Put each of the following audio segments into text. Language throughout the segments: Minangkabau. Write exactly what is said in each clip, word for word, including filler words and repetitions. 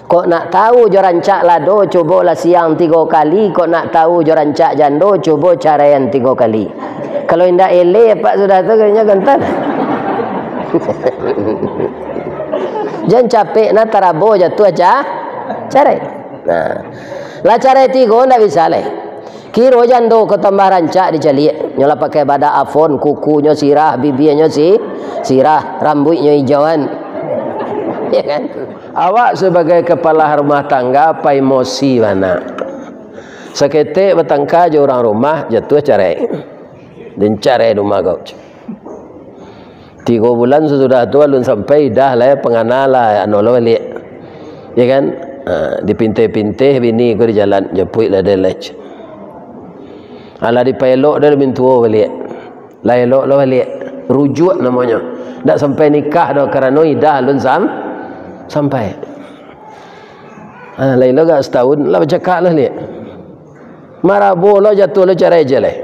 Kok nak tahu jo rancak lado, cubolah siang tigo kali. Kok nak tahu jo rancak jando, cubo caraian tigo kali. Kalau indak eleh, apak sudah tu, kayaknya gantan. Jan capek nah tarabo jatuah ca-, carai. Nah. Lah carai tigo ndak bisa lai. Kiro jando ko tambah rancak dicaliak. Nyo lah pakai badak afon, kukunyo sirah, bibianyo si-, sirah, rambuiknyo ijauan. Ya kan? Awak sabagai kapalo rumah tangga, pai emosi bana. Saketek batangka jo urang rumah, jatuah carai. Den carai rumah kau. Tigo bulan sasudah tu, alun sampai idah lai, pangana lah, anu lah baliak. Ya kan? Ha, dipinteh-pinteh bini ko di jalan, japuik lah den lai. Alah dipaelok dah, lah mintuo baliak. Lah elok lah baliak. Rujuak namonyo. Ndak sampai nikah doh, karano idah alun sam-, sampai. Ha, lah elok gak satahun, lah bacakak lah liak. Marabo lah, jatuah lah, carai je lai.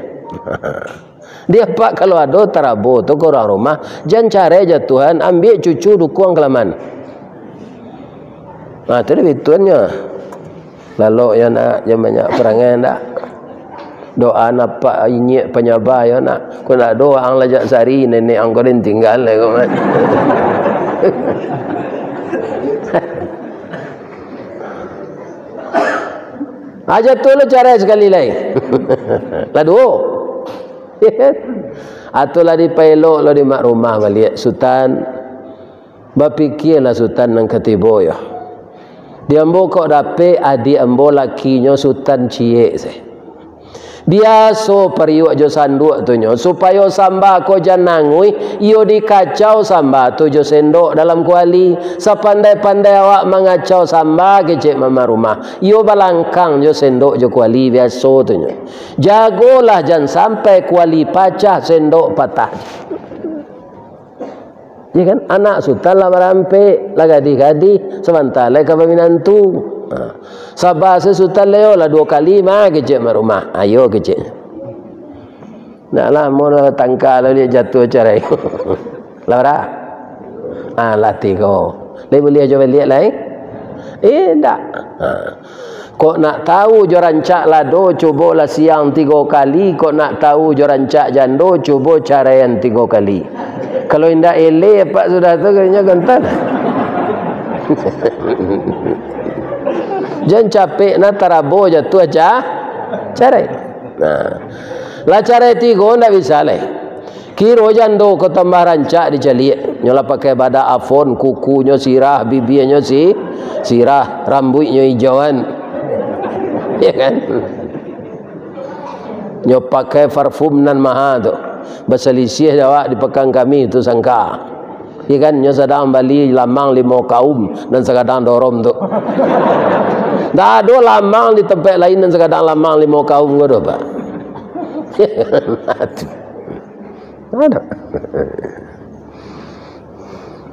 Di apak kalau ado tarabo tu ka urang rumah, jan carai jatuahan, ambiak cucu dukuang kalaman. Nah, tu dia bituannyo. Lalok yo nak, jan banyak parangai ndak. Doa napak inyiak panyabah yo nak. Ko ndak doa ang lajak sari, nenek ang ko den tinggal lai ko, man. Aja tu lo carai sakali lai. Lah duo. Atau lah dipaelok lo di mak rumah baliak, Sutan. Bapikialah Sutan nan ka tibo yo. Di ambo kok dapek adiak ambo lakinyo Sutan ciek se. Biaso pariuak jo sanduak tu nyo, supayo samba ko jan nanguih, iyo dikacau samba tu jo sendok dalam kuali. Sapandai-pandai awak mangacau samba, kecek mama rumah, iyo balangkang jo sendok jo kuali biaso tu nyo. Jagolah jan sampai kuali pacah, sendok patah. Ya kan? Anak Sutan lah barampek, lah gadih-gadih, sabanta lai ka baminantu. Ha. Saba se Sutan lai, yo lah duo kali mah, kecek mak rumah. Ayo kecek. Ndak lamo lah tangka lah liak jatuah carai. Lah bara? Ah, lah tigo. Lai buliah jo baliak lai? Eh, ndak. Ha. Kok nak tahu jo rancak lado, cubolah siang tigo kali. Kok nak tahu jo rancak jando, cubo caraian tigo kali. Kalau indak eleh apak sudah tu, kayaknya gantan. Jan capek nah tarabo jatuah ca-, carai. Nah. Lah carai tigo ndak bisa lai. Kiro jando ko tambah rancak dicaliak. Nyo lah pakai badak afon, kukunyo sirah, bibianyo si-, sirah, rambuiknyo ijauan. Ya kan? Nyo pakai parfum nan maha tu. Basalisiah jo awak di Pakan Kamis tu sangka. Ya kan, nyo sadang bali lamang limo kaum nan sagadang dorom tu. Ndak ado lamang di tampek lain nan sagadang lamang limo kaum ko doh, Pak. Ndak ado.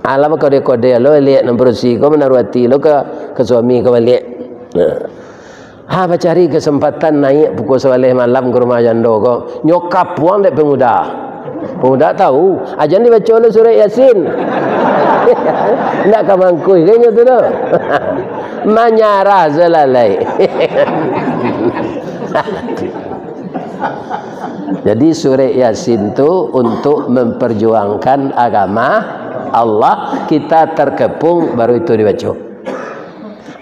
Alah, bakode-kode lo liak nan padusi ko, manaruah ati lo ka, ka suami ko baliak. Nah. Ha, bacari kasempatan naiak pukua sabaleh malam ka rumah jando ko. Nyo kapuang dek pemuda. Pemuda tahu, ajan dibaco lo surek Yasin. Ndak ka mangkuih ka inyo tu doh. Manyarah salalai. Jadi surek Yasin tu untuk memperjuangkan agama Allah, kita terkepung baru itu dibaco.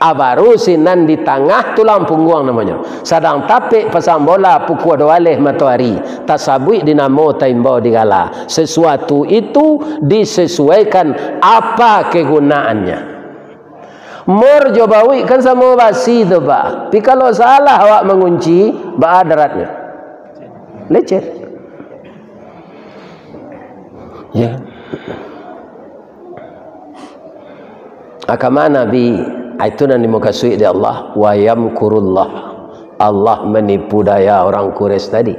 Ah, baru sinan di tangah tulang pungguang namonyo. Sadang tapek pasang bola pukua duo baleh matoari, tasabuik di namo taimbau di gala. Sesuatu itu disesuaikan apa kegunaannya. Mur jo bauik kan samo basi tu, Pak. Tapi kalau salah awak mangunci, baa daratnyo? Lecet. Ya. Agama Nabi, ah, itu nan dimukasuik dek Allah, "Wa yamkurullah." Allah manipu daya urang Quraisy tadi.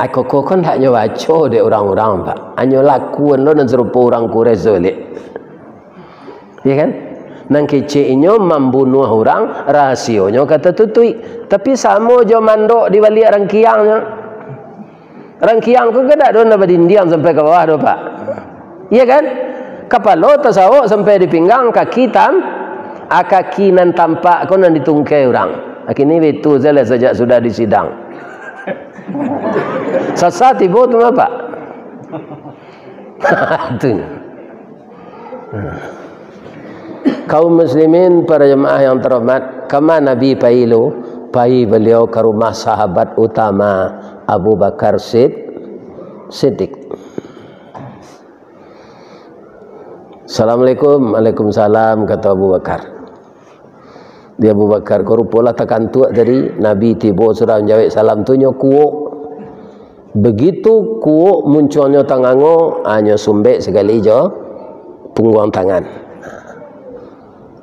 Ai, koko ko ndak nyo baco dek urang-urang, Pak. Anyo lakuan lo nan sarupo urang Quraisy tu, liak. Ya kan? Nan kecek inyo mambunuah urang, rahasionyo ka tatutuik. Tapi samo jo mandok di baliak rangkiangnyo. Rangkiang ko kan dak ado nan badindiang sampai ka bawah doh, Pak. Iya kan? Kapalo tasawok sampai di pinggang, kaki tam-, A kaki nan tampak ko nan ditungkai urang. Kini baitu sajolah sajak sudah disidang. Sasa tibo tu, Bapak. Tu. Kaum muslimin, para jamaah yang terhormat, kama Nabi pai lu? Pai baliau ka rumah sahabat utama Abu Bakar Sid-, Siddiq. "Assalamualaikum." "Waalaikumsalam," kato Abu Bakar. Di Abu Bakar ko rupo lah takantuak tadi, Nabi tibo sudah manjawek salam tu nyo kuok. Begitu kuok muncuangnyo tangango, a nyo sumbek sakali jo pungguang tangan.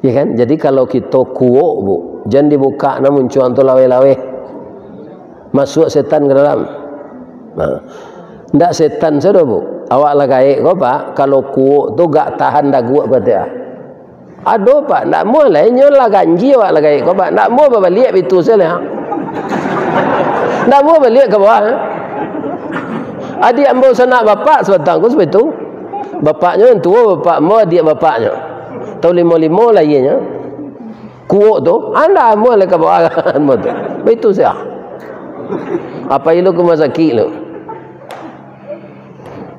Ya kan? Jadi kalau kito kuok, Bu, jan dibukak nah muncuang tu laweh-laweh. Masuak setan ka dalam. Nah. Ndak setan sajo, Bu. Awak lah gaek ko, Pak, kalau kuok tu gak tahan daguak, Pak, ah. Ado, Pak, ndak muah lai, inyo lah ganjia awak lah gaek ko, Pak. Ndak muah babaliak bitu sajo lah. Ndak muah baliak ka bawah, eh. Adiak ambo sanak bapak sabatang ko sabitu. Bapaknyo nan tuo, bapak ambo, adiak bapaknyo. Taun limo-limo lahianyo. Kuok tu, andak amuah lai ka bawah ambo tu. Baitu sajo. Apo ilu ka rumah sakik lu?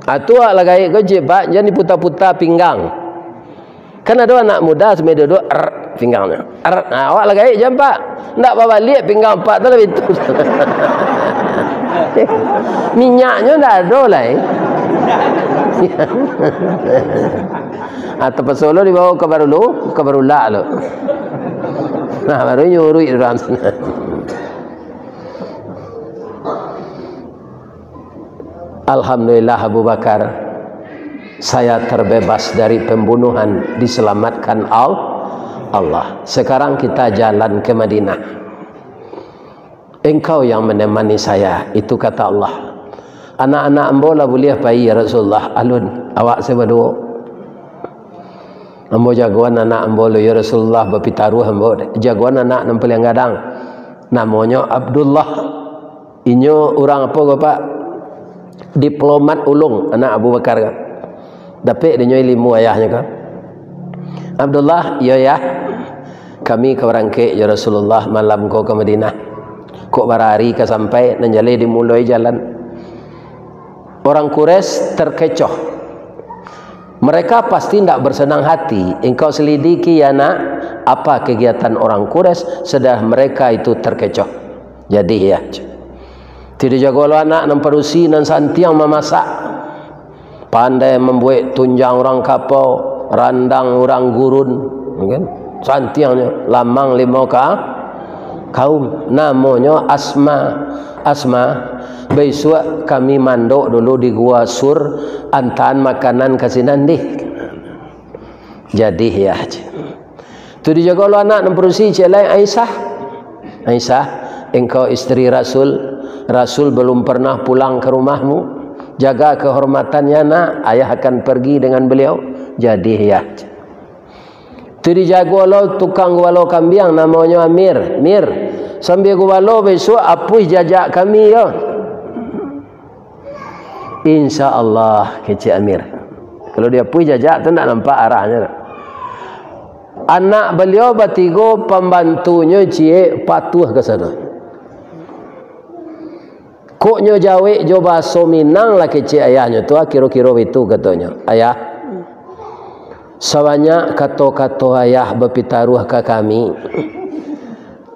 Atu awak lah gaek ko, Cik, Pak, jan diputa-puta pinggang. Kan ado anak muda sambil duduk, er, pinggangnyo. Er, nah, awak lah gaek jan, Pak. Ndak babaliak pinggang Pak tu lah baitu. Minyaknyo ndak ado lai. Ah, tapaso lo dibawa ka Barulu, ka Barulak lo. Nah, baru nyo uruik urang sinan. Alhamdulillah, Abu Bakar, saya terbebas dari pembunuhan, diselamatkan Al-, Allah. Sekarang kita jalan ke Madinah. Engkau yang menemani saya, itu kata Allah. Anak-anak ambo lah buliah pai, ya Rasulullah, alun, awak sajo baduo. Ambo jagoan anak ambo lo, ya Rasulullah, bapitaruah ambo. Jagoan anak nan paliang gadang. Namonyo Abdullah. Inyo urang apo ko, Pak? Diplomat ulung, anak Abu Bakar ko. Dapek dinyo ilimu ayahnyo ko. "Abdullah, iyo, Yah. Kami ka barangkek jo Rasulullah malam ko ka Madinah. Kok bara ari ka sampai, nan jaleh dimuloi jalan." Orang Quraisy terkecoh. Mereka pasti ndak bersenang hati. Engkau selidiki, ya nak, apa kegiatan orang Quraisy, sudah mereka itu terkecoh. Jadi, ya. Tidak jago lo anak nan padusi, nan santiang mamasak. Pandai mambuek tunjang urang kapau, randang urang gurun, kan? Santiangnyo, lamang limo ka kaum. Namonyo Asma. "Asma, bisuak kami mandok dulu di Gua Sur, antaan makanan ka sinan dih." Jadi, ya. Tu dijago lo anak nan padusi ciek lai, Aisyah. "Aisyah, engkau isteri Rasul. Rasul belum pernah pulang ke rumahmu. Jaga kehormatannya, nak. Ayah akan pergi dengan beliau." Jadi, ya. Tu dijago lo tukang gubalo kambiang, namonyo Amir. "Mir, sambil gubalo bisuak apuih jajak kami, yo." "Insya Allah," kecek Amir. Kalau diapuih jajak tu ndak nampak arahnyo. Anak baliau batigo, pambantunyo ciek, patuah ka sado. Kok nyo jawek jo bahaso Minang lah kecek ayahnyo tu, ah, kiro-kiro baitu katonyo. "Ayah, sabanyak kato-kato ayah bapitaruah ka kami,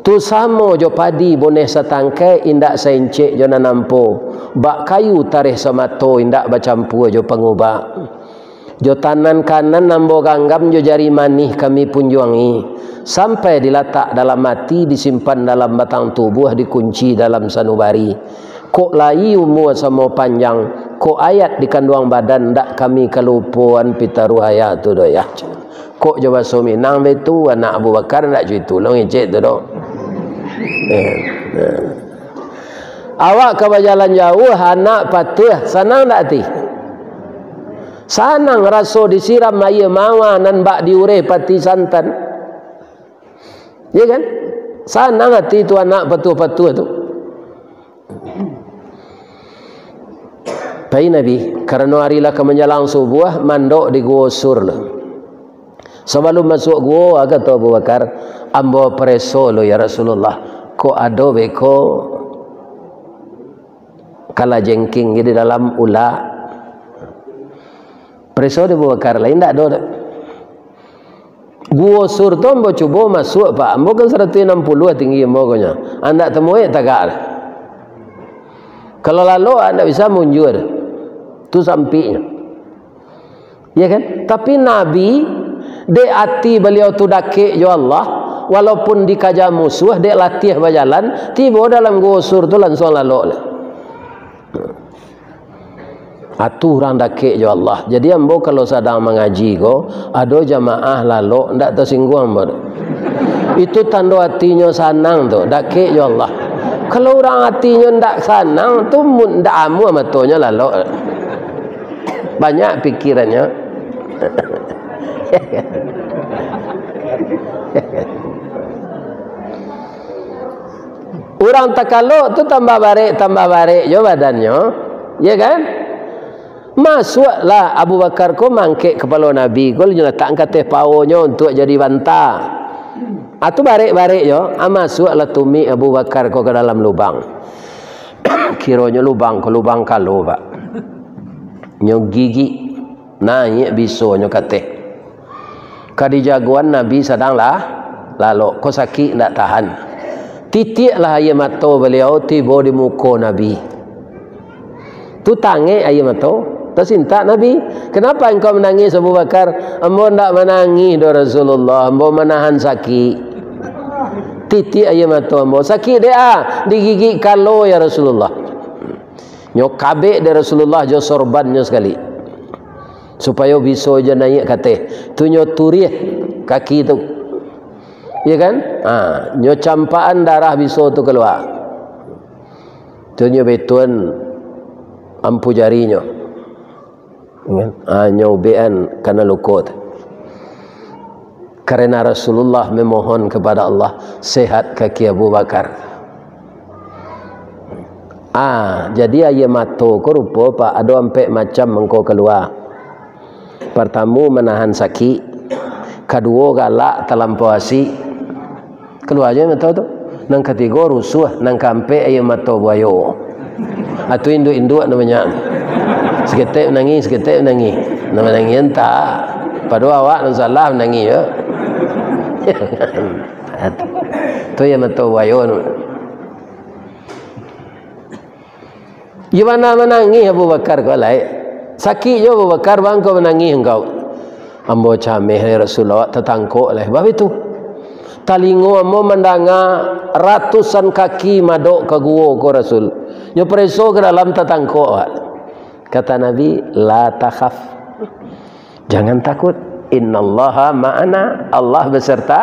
tu samo jo padi boneh satangkai, indak saincek jo nan ampo, bak kayu tareh samato, indak bacampua jo pangubak. Jo tanan kanan ambo ganggam, jo jari manih kami punjuangi, sampai dilatak dalam ati, disimpan dalam batang tubuah, dikunci dalam sanubari. Kok lai umua samo panjang, kok ayat di kanduang badan, ndak kami kalupoan pitaruah ayah tu doh, Yah." Kok jo baso Minang baitu, anak Abu Bakar ndak jo itu lo ngecek tu doh. Eh, eh. Awak ka bajalan jauah, anak patuah, sanang ndak ati? Sanang raso disiram aia mawar nan bak diureh pati santan. Ya kan? Sanang ati tu anak patuah-patuah tu. Pai Nabi, karano ari lah ka manjalang subuah, mandok di Guo Sur lah. Sabalun masuak guo, kato Abu Bakar, "Ambo pareso lo, ya Rasulullah, kok ado beko kalajengking di dalam ulak." Pareso di Abu Bakar, lain ndak ado doh. Guo Sur tu ambo cubo masuak, Pak. Ambo kan saratuih anam puluah tinggi ambo, konyo. Andak tamuek tagak. Kalau lalok, andak bisa munjua. Tu sampiknyo. Ya kan? Tapi Nabi, dek ati baliau tu dakek jo Allah, walaupun dikaja musuah, dek latiah bajalan, tibo dalam Guo Sur tu lansuang lalok lah. Atu urang dakek jo Allah. Jadi ambo kalau sadang mangaji ko, ado jamaah lalok, ndak tasingguang ambo tu. Itu tando atinyo sanang tu, dakek jo Allah. Kalau urang atinyo ndak sanang tu, mu-, ndak amuah matonyo lalok. Banyak pikirannyo. Urang takalok tu tambah barek, tambah barek jo badannyo, ya kan? Masuaklah Abu Bakar ko mangkek kapalo Nabi ko, nyo latak ka ateh paonyo untuak jadi banta. Ah, tu barek-barek jo, ah, masuaklah tumik Abu Bakar ko ka dalam lubang. Kironyo lubang ko lubang kalo, Pak. Nyo gigik, naiak bisonyo ka ateh. Ka dijagoan Nabi sadang lah lalok, ko sakik ndak tahan. Titiaklah aia mato baliau tibo di muko Nabi. Tu tangek aia mato, tasintak Nabi. "Kenapa engkau menangis, Abu Bakar?" "Ambo ndak manangih doh, Rasulullah, ambo manahan sakik." Titiak aia mato ambo. "Sakik dek a?" "Digigik kalo, ya Rasulullah." Nyo kabek dek Rasulullah jo sorbannyo sakali, supayo biso jo naiak ka ateh. Tu nyo turiah kaki tu, ya kan? Ha, nyo campakan darah biso tu kalua. Tu nyo betuan ampu jarinyo, ya kan? Ha, nyo ubekan kana luko tu. Karena Rasulullah memohon kepada Allah, sehat kaki Abu Bakar. Ah, jadi aia mato ko rupo, Pak, ado ampek macam mangko kalua. Partamo, manahan sakik. Kaduo, galak talampau asik. Kalua juo mato tu. Nan katigo, rusuah. Nan kaampek, aia mato buayo. Atu induak-induak namonyo. Saketek manangih, saketek manangih. Nan manangih entah. Padahal awak nan salah manangih yo. Tu aia mato buayo tu. Iyo bana manangih Abu Bakar ko lai. Sakik juo Abu Bakar, baa kok manangih engkau? Ambo cameh, ya Rasul, awak tatangkok lai. Baa itu? Talingo ambo mandanga ratusan kaki madok ka guo ko, Rasul. Nyo pareso ka dalam, tatangkok awak. Kata Nabi, "La takhaf." Jangan takut. "Innallaha ma'ana." Allah beserta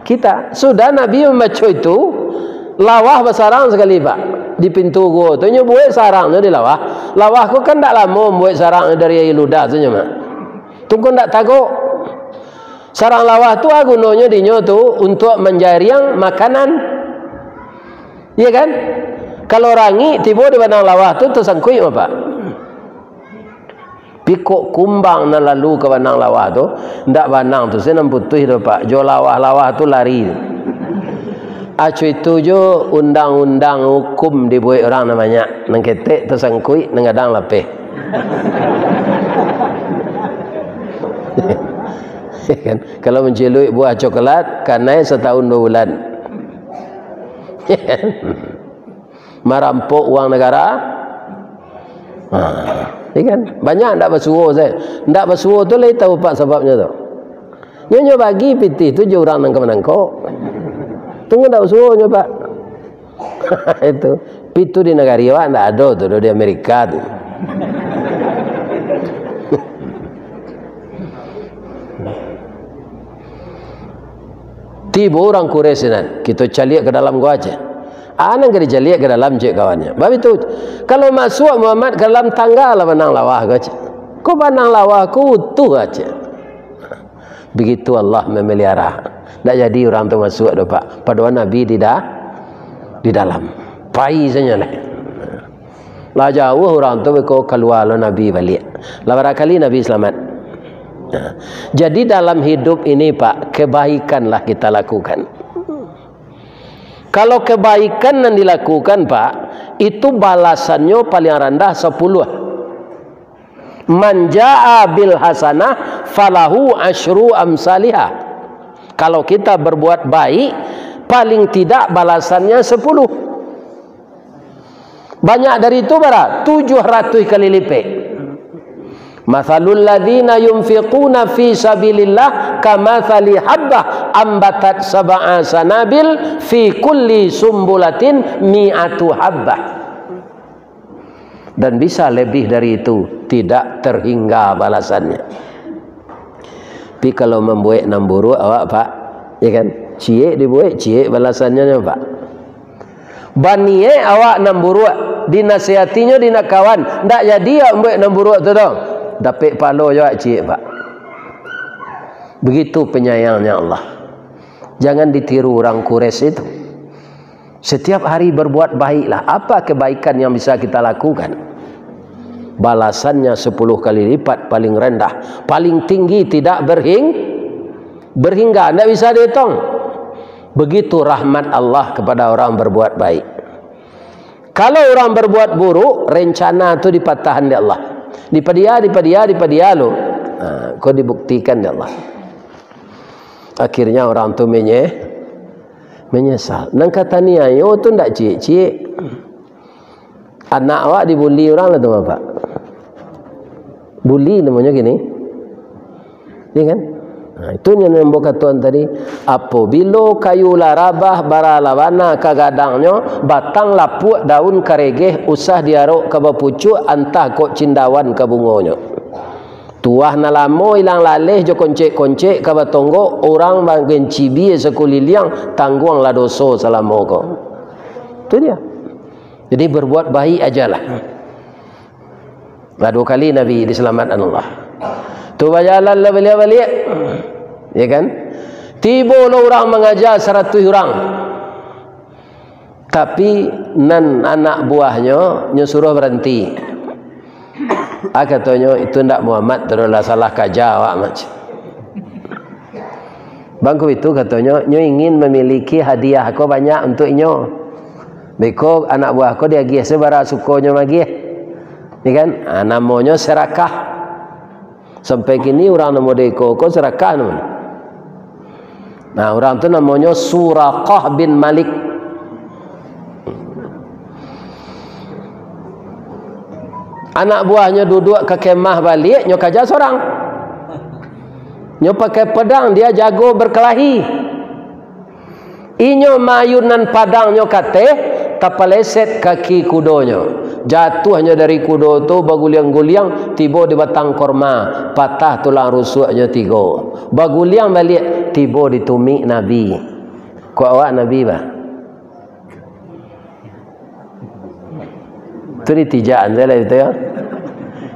kita. Sudah Nabi mambaco itu, lawah basarang sakali, Pak. Di pintu guo tu, nyo buek sarangnyo di lawah. Lawah ko kan ndak lamo buek sarangnyo dari aia ludah tu nyo mah. Tu ko ndak tagok. Sarang lawah tu, ah, gunonyo dinyo tu untuak manjariang makanan. Iya kan? Kalau rangik tibo di banang lawah tu, tasangkuik mah, Pak. Pikok kumbang nan lalu ka banang lawah tu, ndak banang tu se nan putuih tu, Pak. Jo lawah-lawah tu lari. Aco itu jo undang-undang hukum dibuek urang nan banyak. Nan ketek tasangkuik, nan gadang lapeh. Kan? Kalau manciluik buah coklat, kanai satahun dua bulan. Marampok uang nagara. Ha, iya kan? Banyak ndak basuo sajo. Ndak basuo tu lai tahu, Pak, sababnyo tu. Nyo, nyo bagi pitih tu jo urang nan ka manangkok. Tu ndak basuo nyo, Pak. Itu. Pitu di nagari awak ndak ado tu, di Amerika tu. Tibo urang Quraisy nan, kito caliak ka dalam gua cek. Ah, nan ka dicaliak ka dalam cek kawannyo. Bab itu, kalau masuak Muhammad ka dalam tangga lah banang lawah ko cek. Ko banang lawah ko utuh cek. Begitu Allah memelihara. Ndak jadi urang tu masuak doh, Pak. Padohal Nabi di da-, di dalam. Pai sajo lah. Lah jauah urang tu beko kalua lo Nabi baliak. Lah bara kali Nabi salamat. Nah, jadi dalam hidup ini, Pak, kebaikanlah kita lakukan. Kalau kebaikan nan dilakukan, Pak, itu balasannyo paling randah sapuluh. "Man jaa bil hasanah falahu asyru amsaliha." Kalau kita berbuat baik, paling tidak balasannya sepuluh. Banyak dari itu bara? Tujuh ratuih kali lipek. "Matsalul ladzina yunfiquna fi sabilillah kamatsali habbah ambatat sab'a sanabil fi kulli sumbulatin mi'atu habbah." Dan bisa lebih dari itu, tidak terhingga balasannya. Tapi kalau mambuek nan buruak awak, Pak, ya kan? Ciek dibuek, ciek balasannyo, Pak. Baniek awak nan buruak, dinasihatinyo dek kawan, ndak jadi awak mambuek nan buruak tu, tu. Dapek pahalo jo awak ciek, Pak. Begitu penyayangnya Allah. Jangan ditiru orang Quraisy itu. Setiap hari berbuat baiklah. Apa kebaikan yang bisa kita lakukan? Balasannya sepuluh kali lipat, paling rendah, paling tinggi, tidak berhing-, berhingga, ndak bisa dihitung. Begitu rahmat Allah kepada orang berbuat baik. Kalau orang berbuat buruk, rencana tu dipatahan dek Allah. Dipadia, dipadia, dipadia lo. Ha, ko dibuktikan dek Allah. Akhirnya orang tu menye-, menyesal. Nan ka taniayo tu ndak ciek-ciek. Anak awak dibuli urang lah tu, Bapak. Buli namonyo kini. Iya kan? Nah, itu yang ambo katokan tadi. Apabilo kayu lah rabah, bara lah bana ka gadangnyo, batang lapuak, daun karegeh, usah diarok ka bapucuak, antah kok cindawan ka bungonyo. Tuah nan lamo ilang laleh jo koncek-koncek ka batonggok, urang bagencibia sakuliliang, tangguanglah doso salamo ko. Itu dia. Jadi, berbuat baik ajalah. Lah duo kali Nabi diselamatkan Allah. Tu bajalan lah baliak-baliak. Ya kan? Tibo lo urang mangaja saratuih urang. Tapi, nan anak buahnyo, nyo suruah baranti. Ah, katonyo, "Itu ndak Muhammad, tu lah salah kaja awak, Mat." Bangku itu, katonyo, "Nyo ingin mamiliki hadiah ko banyak untuak inyo. Beko anak buah ko diagiah sabara sukonyo magiah." Ya kan? Ah, namonyo serakah. Sampai kini urang nan model iko ko serakah namonyo. Nah, urang tu namonyo Suraqah bin Malik. Anak buahnyo duduak ka kemah baliak, nyo kaja sorang. Nyo pakai pedang, dia jago berkelahi. Inyo maayunan padangnyo ka ateh, tapaleset kaki kudonyo. Jatuahnyo dari kudo tu baguliang-guliang, tibo di batang korma, patah tulang rusuaknyo tigo. Baguliang baliak, tibo di tumik Nabi. Kok awak Nabi, bah? Tu ditijakan sajo lah itu, ya.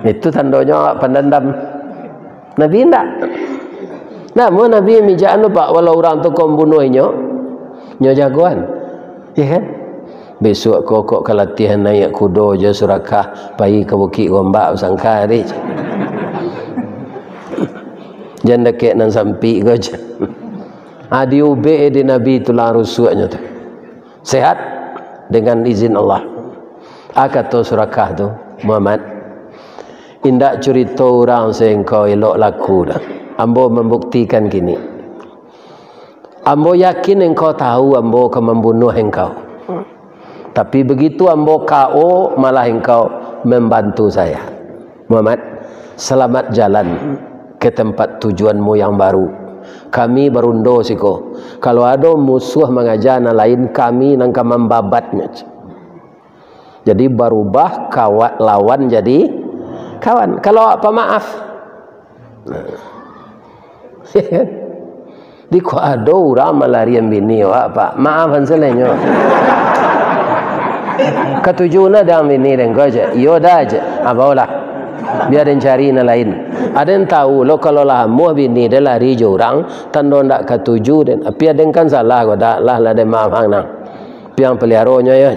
Itu tandonyo awak pandandam. Nabi indak. Namun Nabi mijakan tu, Pak, walau urang tu ko mambunuah inyo, nyo jagoan. Ya kan? Besok ko kok ka latihan naiak kudo jo Suraqah, pai ka Bukik Gombak basangka tadi. Jan dakek nan sampik ko je. Ah, diubek dek Nabi tulang rusuaknyo tu. Sehat dengan izin Allah. Ah, kato Suraqah tu, "Muhammad, indak curito urang se engkau elok laku doh. Ambo mambuktikan kini. Ambo yakin engkau tahu ambo ka mambunuah engkau. Tapi begitu ambo K O, malah engkau membantu saya. Muhammad, selamat jalan ke tempat tujuanmu yang baru. Kami barundo siko. Kalau ado musuah mangaja nan lain, kami nan ka mambabatnyo." Jadi, barubah kawat lawan jadi kawan. Kalau awak pamaaf. Nah. Di ko ado urang malarian bini awak, Pak. Maafan salanyo. Katuju nah dang bini den ko je. Iyo dah je. Ah, baolah. Bia den cari nan lain. Aden tahu lo, kalau lah amuah bini den lari jo urang, tando ndak katuju den. Tapi aden kan salah ko, dak lah, lah den maafan nah. Piang paliaronyo yo.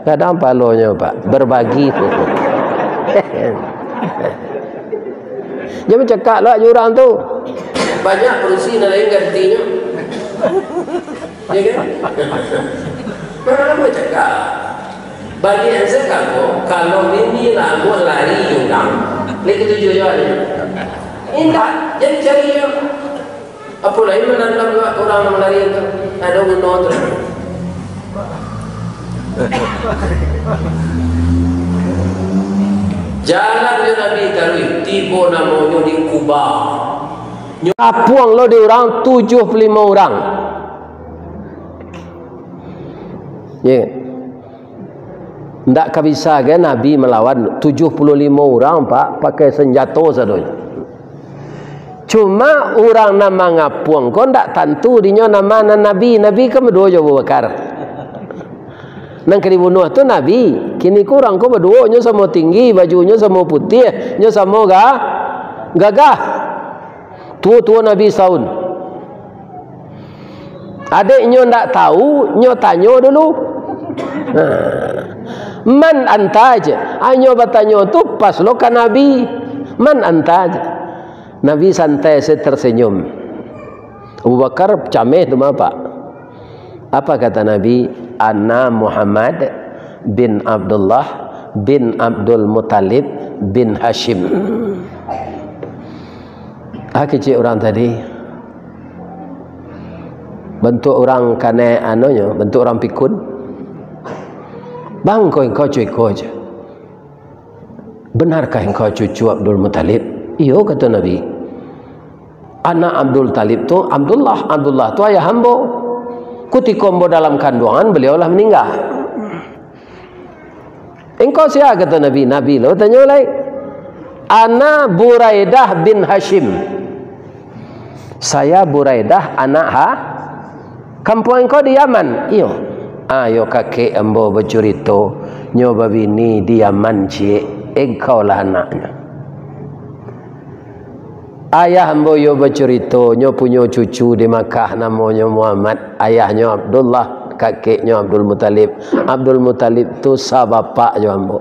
Gadang palonyo, Pak. Berbagi. Jan bacakak lah jo urang tu. Banyak padusi nan lain gantinyo. Ya kan? Urang lah bacakak. Baliak sajo, kalau bini lamuah lari jo urang. Lai katuju jo ado. Indak, jan cari jo. Apo lai manandam urang nan malari tu? Ado guno tu. Jalan jo Nabi taruih, tibo namonyo di Quba. Nyo kapuang lo di urang tujuah puluah limo urang. Ya. Ndak ka bisa ge Nabi malawan tujuah puluah limo urang, Pak, pakai sanjato sadonyo. Cuma urang nan mangapuang ko ndak tantu dinyo nama nan Nabi. Nabi kan baduo jo Abu Bakar. Nan ka dibunuah tu Nabi. Kini ko urang ko baduo, nyo samo tinggi, bajunyo samo putiah, nyo samo ga-, gagah. Tuo-tuo Nabi saun. Adek nyo ndak tahu, nyo tanyo dulu. Nah. "Man anta?" je. Anyo batanyo tu pas lo ka Nabi. "Man anta?" je. Nabi santai se tersenyum. Abu Bakar cameh tu mah, Pak. Apa kata Nabi? "Ana Muhammad bin Abdullah bin Abdul Muttalib bin Hashim." Ah, kecek urang tadi. Bantuak urang kanai anonyo, bantuak urang pikun. "Bang, ko engkau cuko je. Benarkah engkau cucu Abdul Muttalib?" "Iyo," kato Nabi. "Anak Abdul Talib tu Abdullah, Abdullah tu ayah ambo. Kutiko ambo dalam kanduangan, beliau lah maningga." "Engkau sia?" kato Nabi. Nabi lo tanyo lai. "Ana Buraidah bin Hashim." "Saya Buraidah anak ha-, kampuang engkau di Yaman?" "Iyo." "Ayo kakek ambo bacurito, nyo babini di Yaman ciek, engkau lah anaknyo." "Ayah ambo iyo bacurito, nyo punyo cucu di Makkah namonyo Muhammad, ayahnyo Abdullah, kakeknyo Abdul Muttalib. Abdul Muttalib tu sabapak jo ambo."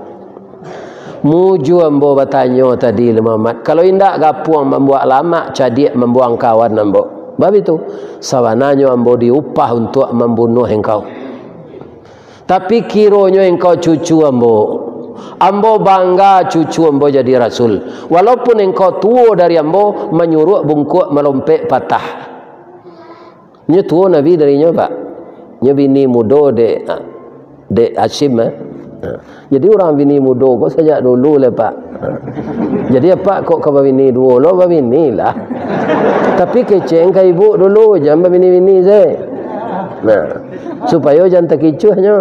"Mujua ambo batanyo tadi, Muhammad. Kalau indak, gapuang mambuek lamak, cadiak mambuang kawan ambo. Babitu, sabananyo ambo diupah untuak mambunuah engkau. Tapi kironyo engkau cucu ambo. Ambo bangga cucu ambo jadi rasul. Walaupun engkau tuo dari ambo, manyuruak bungkuak, malompek patah." Nyo tuo Nabi dari nyo, Pak. Nyo bini mudo dek, dek Hashim, eh. Ha. Jadi urang bini mudo ko sajak dulu lai, Pak. Ha. Jadi apak kok ka babini duo lo, babini lah. Tapi kecek ka ibu dulu, jan babini-bini se. Nah, supayo jan takicuahnyo.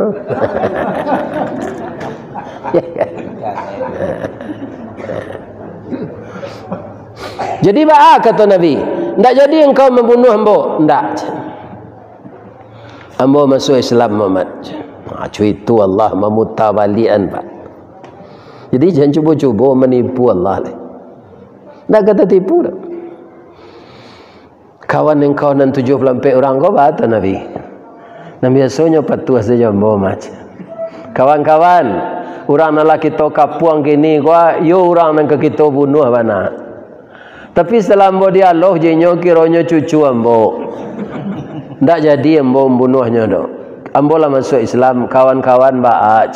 Jadi baa kato Nabi, "Ndak jadi engkau mambunuah ambo?" "Ndak. Ambo masuak Islam, Muhammad." Ha, cuitu Allah mamuta baliakan, Pak. Jadi jan cubo-cubo manipu Allah lai. Ndak ka tatipu doh. "Kawan engkau nan tujuah puluah ampek urang ko baa?" kato Nabi. "Nan biasonyo patuah sajo ambo, Mas. Kawan-kawan, urang nan lah kito kapuang kini ko, iyo urang nan ka kito bunuah bana. Tapi setelah ambo dialog jo inyo, kironyo cucu ambo. Ndak jadi ambo mambunuahnyo doh. Ambo lah masuak Islam, kawan-kawan baa?"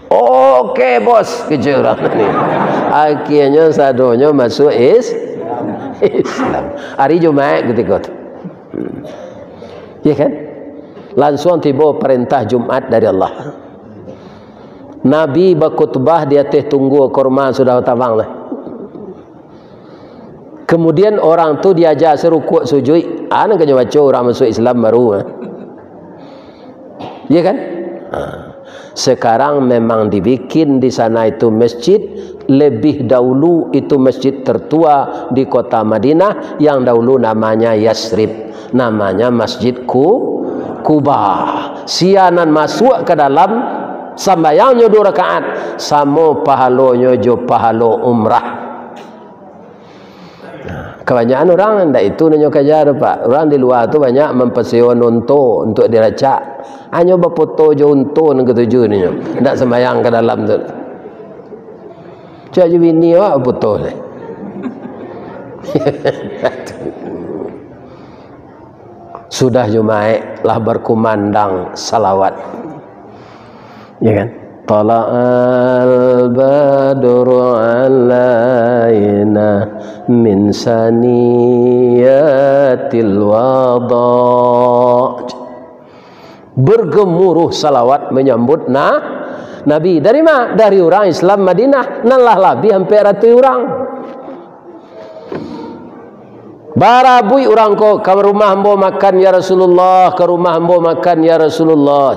"Oke, Bos," kecek urang tadi. Akhianyo sadonyo masuak is-, Islam. Hari Jumaik kutiko tu. Hmm. Ya kan? Lansuang tibo parentah Jumaat dari Allah. Nabi bakutbah di ateh tunggua kurma sudah tabang lah. Kemudian orang tu diaja se rukuak sujuik, ah, nan kanyo baco urang masuak Islam baru, ah. Ya kan? Ah. Sekarang memang dibikin di sana itu masjid, lebih dahulu itu masjid tertua di kota Madinah, yang dahulu namanya Yasrib, namanya Masjid Ku-, Quba. Sia nan masuak ka dalam, sambayangnyo duo rakaat, samo pahalonyo jo pahalo umrah. Nah, kabanyakan urang ndak itu nan nyo kaja tu, Pak. Urang di lua tu banyak mampasewa unto untuak diracak. Hanyo bafoto jo unto nan katuju ninyo. Ndak sambayang ka dalam tu. Cak jo bini awak bafoto se. Sudah Jumaik lah berkumandang salawat. Ya kan? Tala'al badru alaina min saniyatil wada. Bergemuruh salawat menyambut na-, Nabi. Dari ma? Dari urang Islam Madinah. Nan lah labiah ampek ratuih urang. Barabuik urang ko, "Ka rumah ambo makan, ya Rasulullah, ka rumah ambo makan, ya Rasulullah."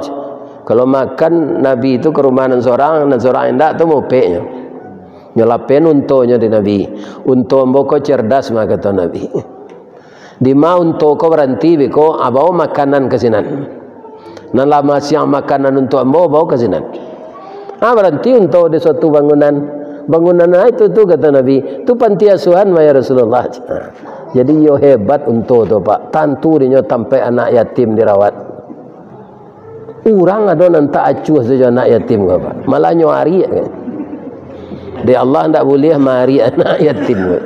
Kalau makan, Nabi tu ka rumah nan sorang, nan sorang indak tu mopeknyo. Nyo lapeh untonyo di Nabi. "Unto ambo ko cerdas mah," kato Nabi. "Di ma unto ko baranti beko, ah, bao makanan ka sinan. Nan lah masiang makanan untuak ambo, bao ka sinan." Ah, baranti unto di suatu bangunan. "Bangunan ah, itu tu," kato Nabi. "Tu panti asuhan mah, ya Rasulullah." Ah, jadi iyo hebat unto tu, Pak. Tantu dinyo tampek anak yatim dirawat. Urang ado nan tak acuah sajo anak yatim ko, Pak. Malah nyo ariak. Dek Allah ndak buliah maariak anak yatim ko.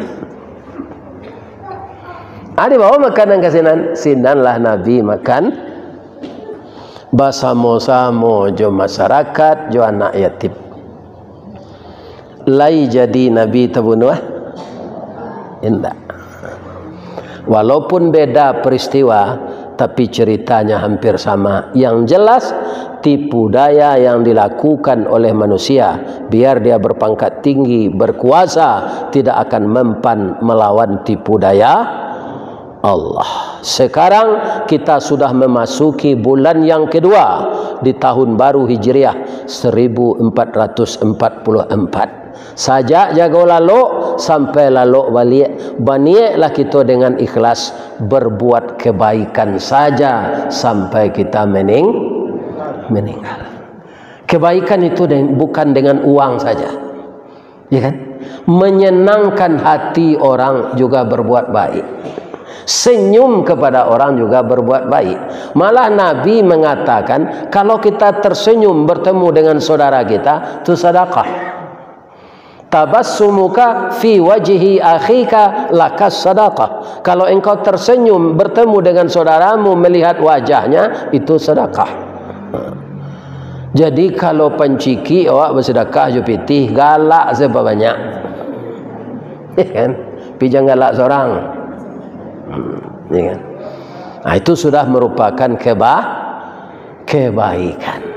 Ah, dibao makanan ka sinan, sinanlah Nabi makan basamo-samo jo masarakat, jo anak yatim. Lai jadi Nabi tabunuah? Indak. Walaupun beda peristiwa, tapi ceritanya hampir sama. Yang jelas, tipu daya yang dilakukan oleh manusia, biar dia berpangkat tinggi, berkuasa, tidak akan mempan melawan tipu daya Allah. Sekarang kita sudah memasuki bulan yang kedua di tahun baru Hijriah seribu empat ratus empat puluh empat. Sajak jago lalok sampai lalok baliak, baniaiklah kito dengan ikhlas berbuat kebaikan saja sampai kita mening-, meninggal. Kebaikan itu deng-, bukan dengan uang saja. Ya kan? Menyenangkan hati orang juga berbuat baik. Senyum kepada orang juga berbuat baik. Malah Nabi mengatakan, kalau kita tersenyum bertemu dengan saudara kita, itu sedekah. "Tabassumuka fi wajhi akhika laka sadaqah." Kalau engkau tersenyum bertemu dengan saudaramu, melihat wajahnya, itu sedekah. Jadi, kalau pancikik awak basadakah jo pitih, galak sabanyak. Ya kan? Tapi jan galak sorang. Hmm, ya kan? Nah, itu sudah merupakan keba-, kebaikan.